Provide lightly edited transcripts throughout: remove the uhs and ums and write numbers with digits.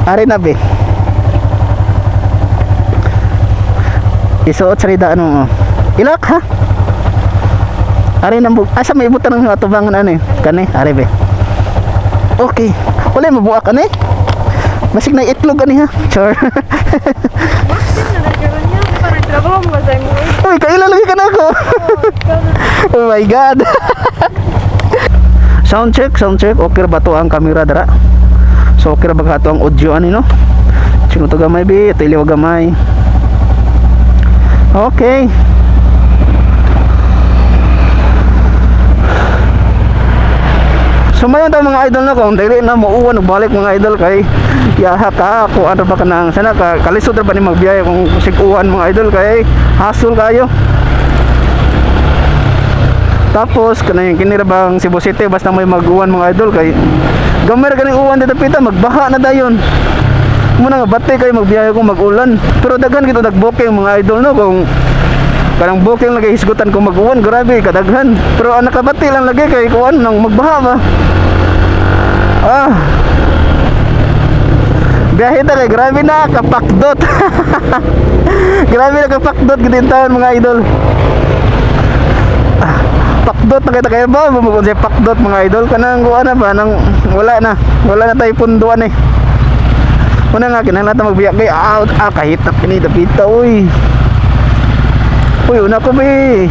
Ari na be. Isuot sa rida ano. Oh. Ilak ha. Ari nang asa may ibutan ng atubangan ano eh. Kani, ari be. Okay. Wala mabuak ani. Basig na itlog ani ha. Sure. Maxim na nagkaroon niya. Parang trabaho mo sa imo. Uy, kaila lagi ka na ako. Oh my God. Sound check, sound check. Okay ra ba to ang camera dara? So okay ra ba ka to ang audio ani no? Sino to gamay bi? Ito iliw gamay. Okay. So mayon ta mga idol na kung dili na muuwan balik mga idol kay yaha ka kung ano ba ka nang sana ka kalisod ra ba ni magbiyahe kung sig-uwan mga idol kay hasol kayo. Tapos kanang kini ra bang Cebu City basta may mag-uwan mga idol kay gamay ra ganing uwan dito pita magbaha na dayon. Muna nga bate kayo magbiyahe kung mag-ulan. Pero daghan gito nag-booking mga idol no kung kanang booking lagi hisgutan kung mag-uwan, grabe kadaghan. Pero ang nakabati lang lagi kay kuan nang magbaha ba. Ah. Biyahe ta kay grabe na kapakdot. Grabe na kapakdot gid taon mga idol. Ah, pakdot na kita kaya ba bumukod sa pakdot mga idol kanang kuan na ba nang wala na tayo punduan eh. Una nga kinahanglan ta magbiyak kay out ah kahitap kini dapita uy. Uy, una ko be.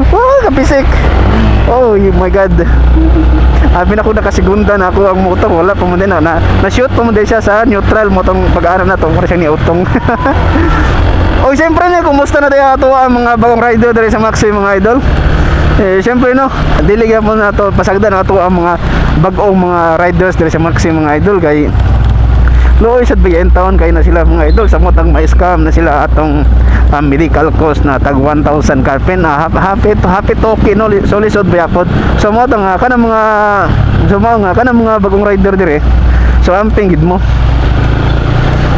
Oh, kapisik. Oh my God. Abi na ko nakasigunda na ako ang motor wala pa man din na na, na-shoot pa man din siya sa neutral mo tong pag-aral na to para siya ni utong. Oy, siyempre na kumusta na tayo ato ang mga bagong rider diri sa Maxi mga idol. Eh, siyempre no, dili gyapon na to pasagdan ato ang mga bag-ong mga riders diri sa Maxi mga idol kay luoy sad ba taon kay na sila mga idol samot ang ma-scam na sila atong medical cost na tag 1,000 carpen na happy happy token no so lisod ba yapon so mo nga kanang mga so mao nga kanang mga bagong rider dire so amping gid mo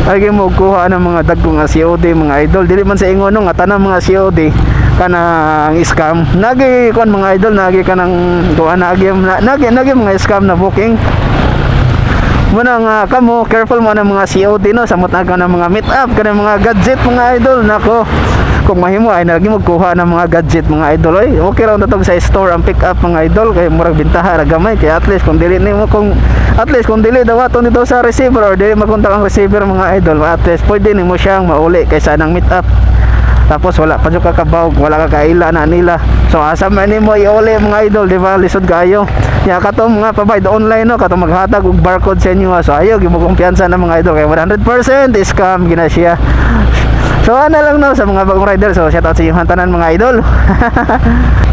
ay mo kuha ng mga dagkong nga COD mga idol dili man sa ingon no nga tanang mga COD kanang scam nagi kuan mga idol nagi kanang kuan nagi nagi nagi mga scam na booking muna nga kamo careful mo ng mga COD no samot na ka ng mga meet up kanang mga gadget mga idol nako kung mahimo ay nagi magkuha ng mga gadget mga idol oy okay ra tatog sa store ang pick up mga idol kay murag bintaha ra gamay kay at least kung dili nimo kung at least kung dili dawaton dito sa receiver or dili makontak ang receiver mga idol at least pwede nimo siyang mauli kaysa nang meet up tapos wala pa jud ka kabawg wala ka kaila na nila so asa man nimo iuli mga idol di ba lisod kayo nya katong mga provide online no katong maghatag og barcode sa inyo ha. So ayo gimo kumpiyansa na mga idol kay 100% scam gina siya. So ana lang no sa mga bagong rider so shout out sa inyong tanan mga idol.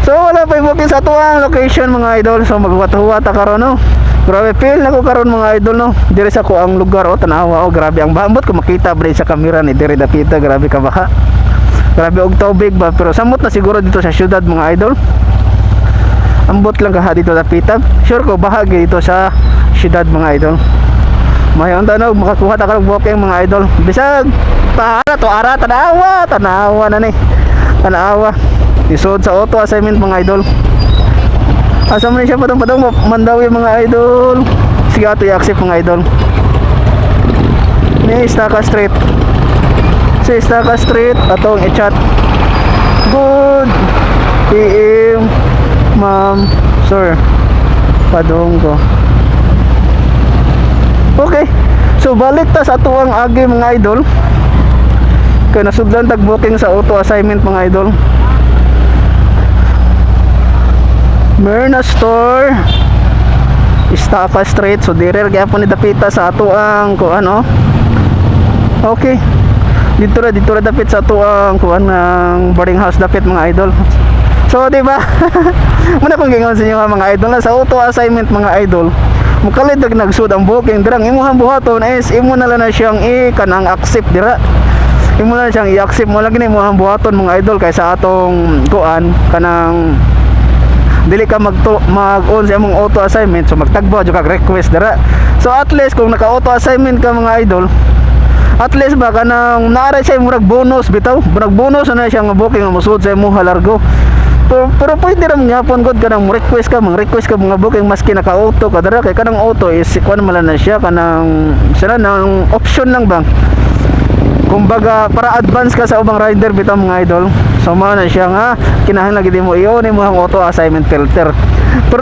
So wala pa booking sa tuang location mga idol so maghuwat-huwat ta karon no. Grabe feel na ko karon mga idol no. Dire sa ko ang lugar oh tanawa oh grabe ang bambot ko makita ba sa kamera ni dire dapita grabe ka baha. Grabe og tubig ba pero samot na siguro dito sa syudad mga idol. Ambot lang kaha dito dapita. Sure ko bahagi dito sa syudad mga idol. Mayon tanaw makakuha ta karong booking mga idol. Bisag paara to ara tanawa, tanawa na ni. Tanawa. Isod sa auto assignment mga idol. Asa man ni siya padung padung Mandawi mga idol. Sige ato i-accept mga idol. Ni Istaka Street. Sa Istaka Street atong i-chat. Good PM ma'am sir. Padung ko. Okay. So balik ta sa atuang agi mga idol. Kay nasudlan tag booking sa auto assignment mga idol. Myrna Store. Istaka Street. So dire gyapon ni dapita sa atuang kuan oh. Okay. Dito ra dapit sa atuang kuan ng boarding house dapit mga idol. So di ba? Muna kong gingon sa inyo ha, mga idol na sa auto assignment mga idol. Mukalit og nagsud ang booking dirang imuhang buhaton is imo na lang na siyang i kanang accept dira. Imo na siyang i-accept mo lagi na imuhang buhaton mga idol kaysa atong kuan kanang dili ka mag-on sa imong auto assignment so magtagbo jud kag request dira. So at least kung naka auto assignment ka mga idol, at least ba kanang naara siya murag bonus bitaw, murag bonus na siya nga booking nga mosud sa imong largo. Pero pwede ra gyapon gud kanang request ka, mang request ka mga booking maski naka-auto ka dara, kay kanang auto is kuan man lang na siya, kanang sila nang option lang ba. Kumbaga para advance ka sa ubang rider bitaw, mga idol. So mao na siya nga kinahanglan gid mo i-on mo ang auto assignment filter. Pero